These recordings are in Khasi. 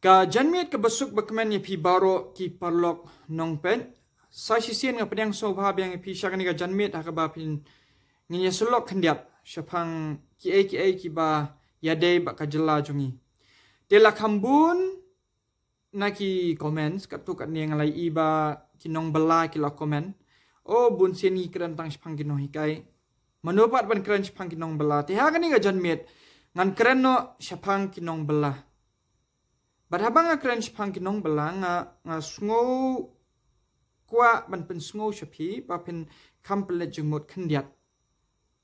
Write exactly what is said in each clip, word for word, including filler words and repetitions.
Ka janmiet kaba suk bakmen ïa phi baroh ki paralok nongpeit. Sa shisien nga pdiang sngewbha biang ïa phi sha kane ka janmiet ha kaba phin ngin ïa sylok khyndiat shaphang kiei kiei kiba ïadei bad ka jylla jong ngi. Te la kham bun na ki comments katto katne nga la ïohi ba ki nongbylla ki la comment. O bun sien ngi kren tang shaphang ki nonghikai. Mano pat ban kren shaphang ki nongbylla. Te ha kane ka janmiet ngan kren noh shaphang ki nongbylla. Bad haba nga kren shaphang ki nongbylla nga, nga sngew kwah ban pynsngew sha phi ba phin kham pynleit jingmut khyndiat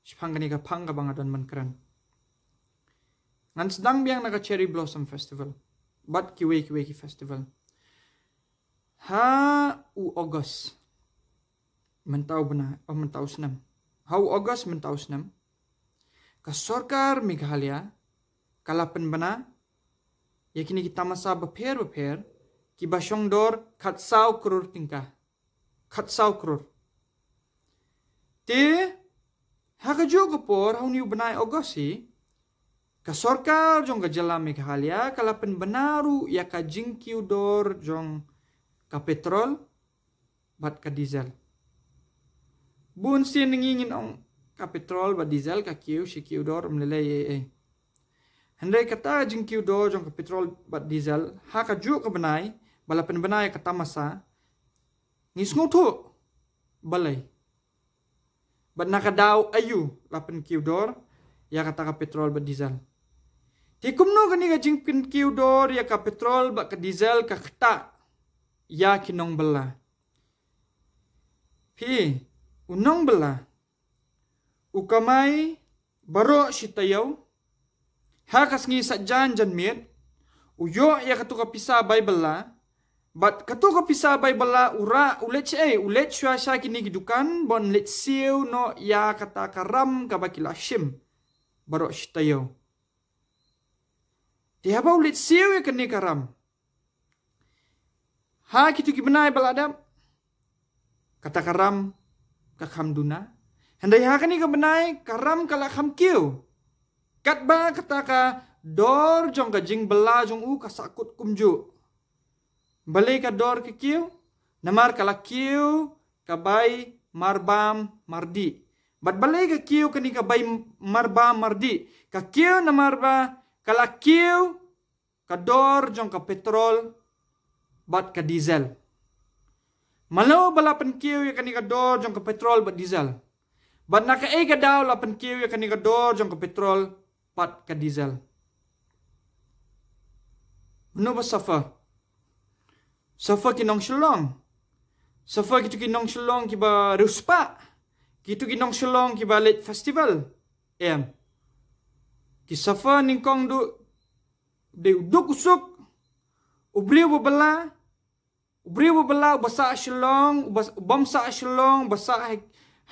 shaphang kane ka phang kaba nga don ban kren. Ngan sdang biang na ka Cherry Blossom Festival bad kiwei kiwei ki festival. Ha u August mynta u bnai, oh, mynta u snem. Ha u August mynta u snem, ka sorkar Meghalaya ka la pynbna ïa kine ki tamasa bapher bapher kiba shong dor khatsaw klur tyngka. Khatsaw klur. Te ha kajuh ka por ha une u bnai August hi, ka sorkar jong ka jylla Meghalaya ka la pynbna ruh ïa ka jingkiew dor jong ka petrol bad ka diesel. Bun sien ngi ngin ong ka petrol bad diesel ka kiew shi kiew dor ym lei lei ei ei. Hynrei kata jingkiew dor jong ka petrol bad diesel ha kajuh ka bnai ba la pynbna ïa ka tamasa, ngi sngewthuh balei bad na ka daw aïu la pynkiew dor ïa kata ka petrol bad diesel. Te kumno kane ka jingpynkiew dor ïa ka petrol bad ka diesel ka ktah ïa ki nongbylla? Phi, u nongbylla u kamai baroh shi taïew ha ka sngi Saitjaiñ janmiet, u ïoh ïa katu ka pisa bai bylla. Bad katu ka pisa bai bylla u rah, u leit shaei? U leit shuwa sha kine ki dukan ban leit siew noh ïa kata ka ram kaba ki la shim baroh shi taïew. Te haba u leit siew ïa kane ka ram ha kitu ki bnai ba la dep, kata ka ram ka kham duna. Hynrei ha kane ka bnai ka ram ka la kham kiew. Katba kata ka dor jong ka jingbylla jong u ka sahkut kumjuh. Balei ka dor ka kiew? Namar ka la kiew ka bai marbam mardih. Bad balei ka kiew kane ka bai marbam mardih? Ka kiew namar ba ka la kiew ka dor jong ka petrol bad ka diesel. Mano ba la pynkiew ïa kane ka dor jong ka petrol bad diesel? Bad na kaei ka daw la pynkiew ïa kane ka dor jong ka petrol bad ka diesel? Mano ba suffer? Suffer ki nong Shillong. Suffer kitu ki nong Shillong kiba riewspah. Kitu ki nong Shillong kiba leit festival. Em. Ki suffer nyngkong duh dei u duk u suk, u briew ba bylla, u briew ba bylla uba sah Shillong, uba, u bym sah Shillong, uba sah ha,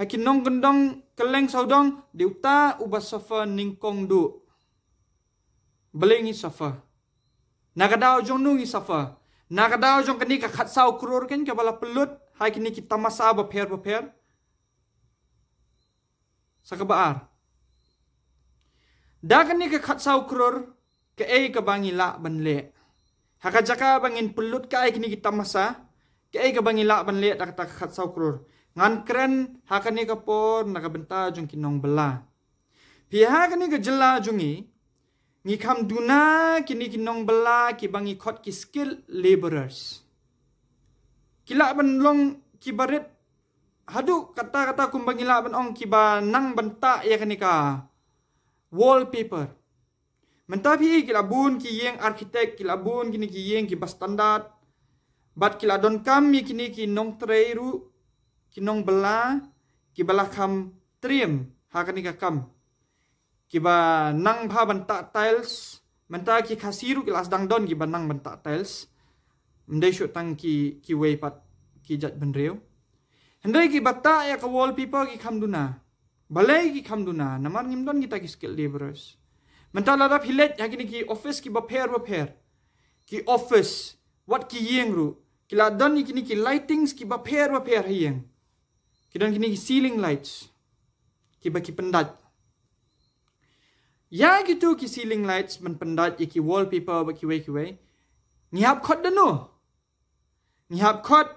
ha ki nongkyndong kylleng sawdong, dei uta uba suffer nyngkong duh. Balei ngi suffer? Na ka daw jong no ngi suffer? Na ka daw jong kane ka khatsaw klur kan kaba la pynlut ha kine ki tamasa bapher bapher. Sa kaba ar, da kane ka khatsaw klur kaei kaba ngi lah ban leh? Ha ka jaka ba ngin pynlut kai kine ki tamasa, kaei kaba ngi lah ban leh da kata ka khatsaw klur? Ngan kren ha kane ka por na ka bynta jong ki nongbylla. Phi, ha kane ka jylla jong ngi, ngi kham duna kine ki nongbylla kiba ngi khot ki skilled labourers. Ki lah ban long kiba rit haduh katta katta kumba ngi lah ban ong kiba nang ban tah ïa kane ka wallpaper. Mynta phi, ki la bun ki ïing architect, ki la bun kine ki ïing kiba standard. Bad ki la donkam ïa kine ki nongtrei ruh, ki nongbylla kiba la kham triem ha kane ka kam. Kiba nang bha ban tah tiles. Mynta ki Khasi ruh ki la sdang don kiba nang ban tah tiles. Ym dei shuh tang ki, kiwei pat ki jait bynriew. Hynrei kiba tah ïa ka wallpaper ki kham duna. Balei ki kham duna? Namar ngim don kita ki skilled labourers. Mynta lada phi leit ha kine ki office kiba pher bapher, ki office, wat ki ïing ruh, ki la don ïa kine ki lightings kiba pher bapher ha ïing. Ki don kine ki ceiling lights kiba ki pyndait. Ïa kitu ki ceiling lights ban pyndait ïa ki wallpaper bad kiwei kiwei, Ngi hap khot da no? Ngi hap khot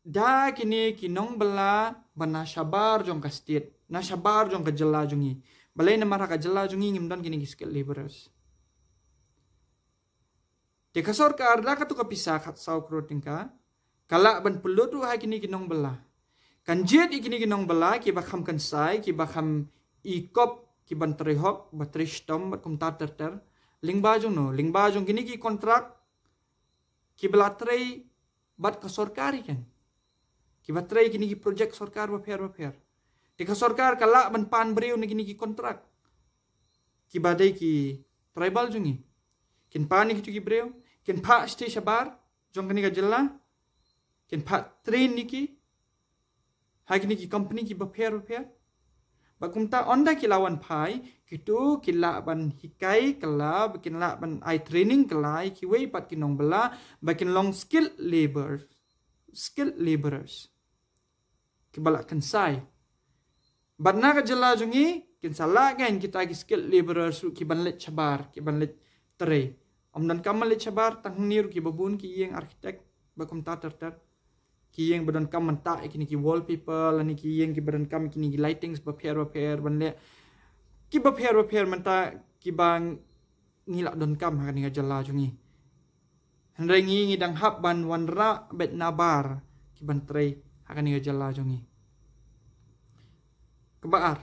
da kine ki nongbylla ba na shabar jong ka state, na shabar jong ka jylla jong ngi. Balei? Namar ha ka jylla jong ngi ngim don kine ki skilled labourers. Te ka sorkar da katu ka pisa khatsaw klur tyngka ka lah ban pynlut ruh ha kine ki nongbylla. Kan jied ïa kine ki nongbylla kiba kham kynsai, kiba kham ikop, kiban trei hok, ba trei shitom bad kumta ter ter. Lyngba jong no? Lyngba jong kine ki kontrak kiba la trei bad ka sorkar ïa kan, kiba trei kine ki projek sorkar bapher bapher. Te ka sorkar ka lah ban pan briew na kine ki kontrak kiba dei ki tribal jong ngi. Kin pan ïa kitu ki briew, kin phah shatei shabar jong kane ka jylla, kin phah train ïa ki ha kine ki company kiba pher bapher. Bad kumta ynda ki la wan phai, kitu ki lah ban hikai kylla, ba kin lah ban ai training kylla ïa kiwei pat ki nongbylla ba kin long skilled labour, skilled labourers kiba lah kynsai. Bad na ka jylla jong ngi kin sa lah kein kita ki skilled labourers ruh kiban leit shabar, kiban leit trei. Ym donkam ban leit shabar, tang hangne ruh kiba bun ki ïing architect bad kumta ter ter, ki ïing ba donkam ban tah ïa kine ki wallpaper lane ki ïing kiba donkam ïa kine ki lightings bapher bapher, ban leh kiba pher bapher mynta kiba ngi lah donkam ha kane ka jylla jong ngi. Hynrei ngi, ngi dang hap ban wanrah beit nabar kiban trei ha kane ka jylla jong ngi. Kaba ar,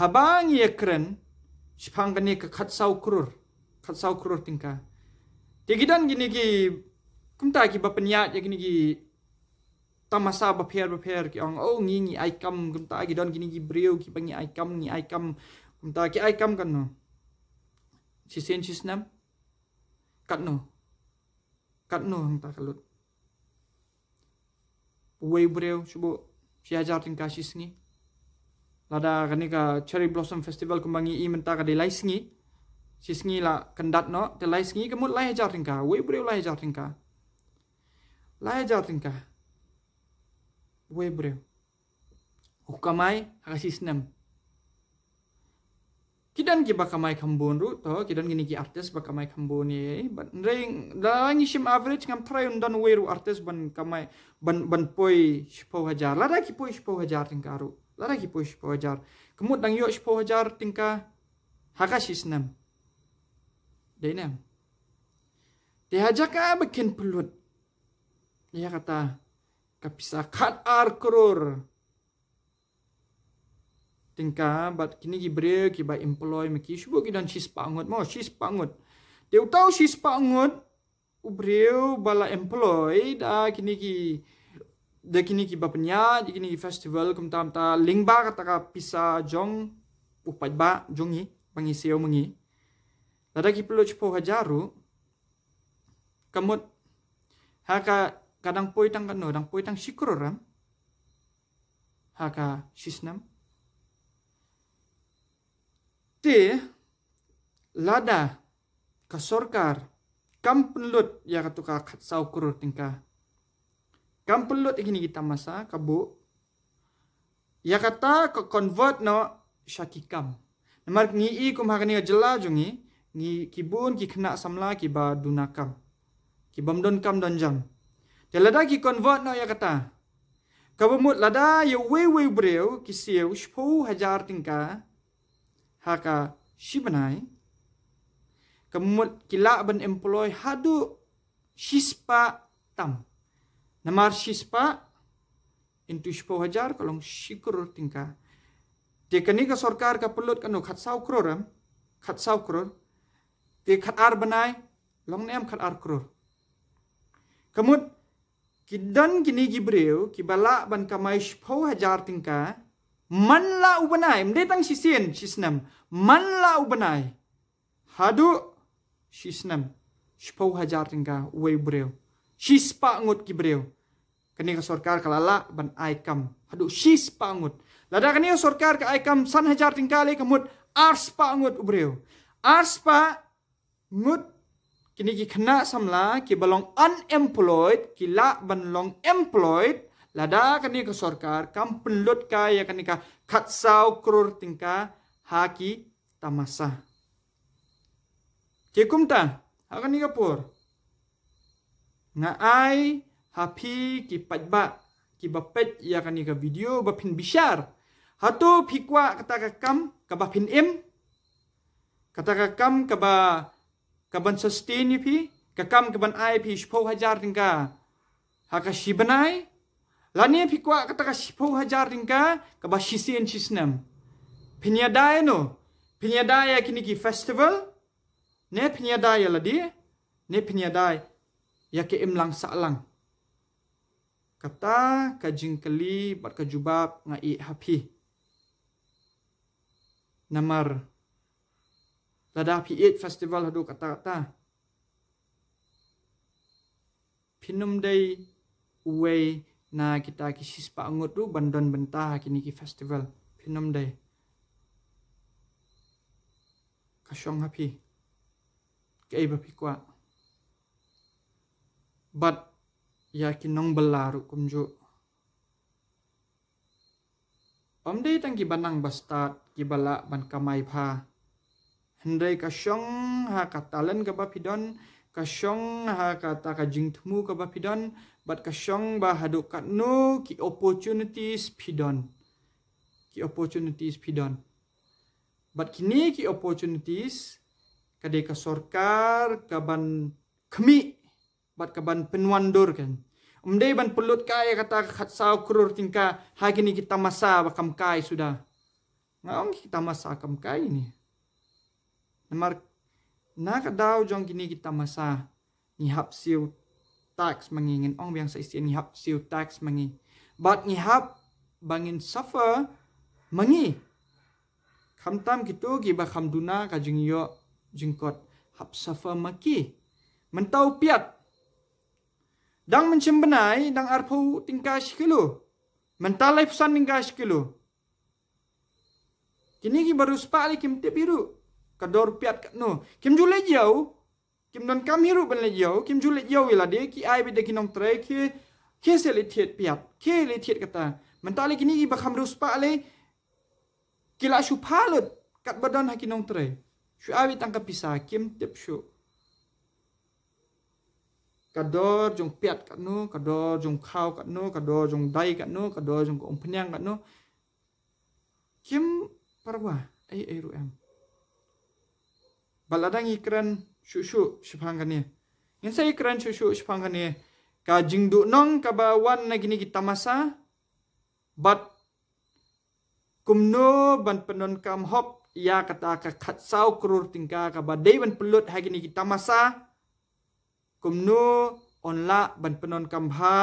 haba ngi ïakren shaphang kane ka khatsaw klur, khatsaw klur tyngka, te ki don kine ki, kumta, kiba pynïaid ïa kine ki tamasa bapher bapher, ki ong, oh, ngi, ngi ai kam. Kumta ki don kine ki briew kiba ngi ai kam, ngi ai kam. Kumta ki ai kam katno? Shisien shisnem? Katno? Katno hangta ka lut? Uwei u briew shu buh shi hajar tyngka shi sngi. Lada kane ka Cherry Blossom Festival kumba ngi i mynta ka dei lai sngi, shi sngi la kyndat noh, te lai sngi ka mut lai hajar tyngka, uwei u briew lai hajar tyngka. Lai hajar tyngka uwei u briew u kamai ha ka shisnem. Ki don kiba kamai kham bun ruh, to, ki don kine ki artist ba kamai kham bun, ïa, ban reng, lada ngi shim average, ngam tharai un don uwei ruh artist ban kamai, ban, ban poi shiphew hajar. Lada ki poi shiphew hajar tyngka ruh, lada ki poi shiphew hajar, ka mut dang ïoh shiphew hajar tyngka ha ka shisnem. Dei ne em? Te ha jaka ba kin pynlut ïa kata ka pisa khatar klur tyngka bad kine ki briew kiba employ ma ki, shu buh ki don shispah ngut mo, shispah ngut. Te uta u shispah ngut u briew ba la employ da kine ki, da kine kiba pynïaid ïa kine ki festival, kumta kumta, lyngba kata ka pisa jong u paidbah jong ngi ba ngi siew ma ngi, lada ki pynlut shiphew hajar ruh, ka mut ha ka, ka dang poi tang katno? Dang poi tang shi klur em ha ka shisnem. Te lada ka sorkar kam pynlut ïa katu ka khatsaw klur tyngka, kam pynlut ïa kine ki tamasa, ka buh, ïa kata ka convert noh sha ki kam. Namar ngi i kum ha kane ka jylla jong ngi, ngi, ki bun ki khynnah samla kiba duna kam, kibym don kam don jam. Te lada ki convert noh ïa kata, kaba mut lada ïa uwei uwei u briew ki siew shiphew hajar tyngka ha ka shi bnai, ka mut ki lah ban employ haduh shispah tam. Namar shispah into shiphew hajar ka long shi klur tyngka. Te kane ka sorkar ka pynlut katno? Khatsaw klur em? Khatsaw klur. Te khatar bnai long ne em khatar klur? Ka mut ki don kine ki briew kiba lah ban kamai shiphew hajar tyngka man la u bnai, ym dei tang shisien shisnem, man la u bnai haduh shisnem, shiphew hajar tyngka uwei u briew. Shispah ngut ki briew kane ka sorkar ka la lah ban ai kam, haduh shispah ngut. Lada kane ka sorkar ka ai kam san hajar tyngka lei, ka mut arspah ngut u briew. Arspah ngut kine ki khynnah samla kiba long unemployed ki lah ban long employed lada kane ka sorkar kam pynlut kai ïa kane ka khatsaw klur tyngka ha ki tamasa. Te kumta, Ha kane ka por, nga ai ha phi ki paidbah kiba peit ïa kane ka video ba phin bishar. Hato phi kwah kata ka kam kaba phin im, kata ka kam kaba, kaban sustain ïa phi, ka kam kaban ai phi shiphew hajar tyngka ha ka shi bnai, lane phi kwah kata ka shiphew hajar tyngka kaba shisien shisnem? Phin ïada ïano? Phin ïada ïa kine ki festival, ne phin ïada ïa lade, ne phin ïada ïa ka imlang sahlang? Kata ka jingkylli bad ka jubab nga ïeh ha phi. Namar lada phi ïeit festival haduh katta katta, phin ym dei uwei na kita ki shispah ngut ruh ban don bynta ha kine ki festival. Phin ym dei. Ka shong ha phi kaei ba phi kwah. Bad ïa ki nongbylla ruh kumjuh. Ym dei tang kiba nang ba stad kiba lah ban kamai bha. Hynrei ka shong ha ka talent kaba phi don, ka shong ha kata ka jingthmu kaba phi don, bad ka shong ba haduh katno ki opportunities phi don. Ki opportunities phi don. Bad kine ki opportunities ka dei ka sorkar kaban khmih bad kaban pynwandur kan. Ym dei ban pynlut kai ïa kata ka khatsaw klur tyngka ha kine ki tamasa ba kam kai suda. Nga ong ki tamasa kam kai ne. Namar na ka daw jong kine ki tamasa ngi hap siew tax ma ngi, ngin ong biang sa shisien, ngi hap siew tax ma ngi. Bad ngi hap ba ngin suffer ma ngi. Khamtam kito kiba kham duna ka jingïoh jingkot, hap suffer ma ki. Mynta u piat dang mynshem bnai dang arphew tyngka shi kilo. Mynta laiphew san tyngka shi kilo. Kine kiba riewspah lei kim tip hi ruh ka dor piat katno. Kim ju leit ïew, kim donkam hi ruh ban leit ïew, kim ju leit ïew ïa lade, ki ai beit da ki nongtrei, ki, ki sa leit thied piat, ki leit thied kata. Mynta lei kine kiba kham riewspah lei ki la shu pha lut katba don ha ki nongtrei. Shu ai beit tang ka pisa, kim tip shuh ka dor jong piat katno, ka dor jong khaw katno, ka dor jong dai katno, ka dor jong ka umphniang katno. Kim parwa ei ei ruh em. Bad lada ngi kren shuh shuh shaphang kane, ngin sa ïa kren shuh shuh shaphang kane, ka jingduhnong kaba wan na kine ki tamasa, bad kumno ban pyndonkam hok ïa kata ka khatsaw klur tyngka kaba dei ban pynlut ha kine ki tamasa. Kumno yn lah ban pyndonkam bha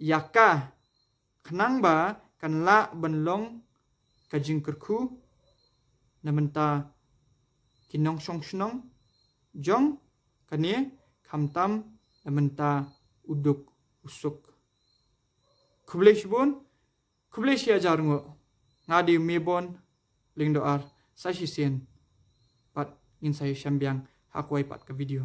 ïa ka, khnang ba kan lah ban long ka jingkyrkhu na bynta ki nongshong shnong jong kane, khamtam na bynta u duk u suk. Khublei shibun. Khublei shi hajar nguh. Nga dei u Mebon Lyngdoh Ar, sa shisien pat ngin sa ïashem biang ha kawei pat ka video.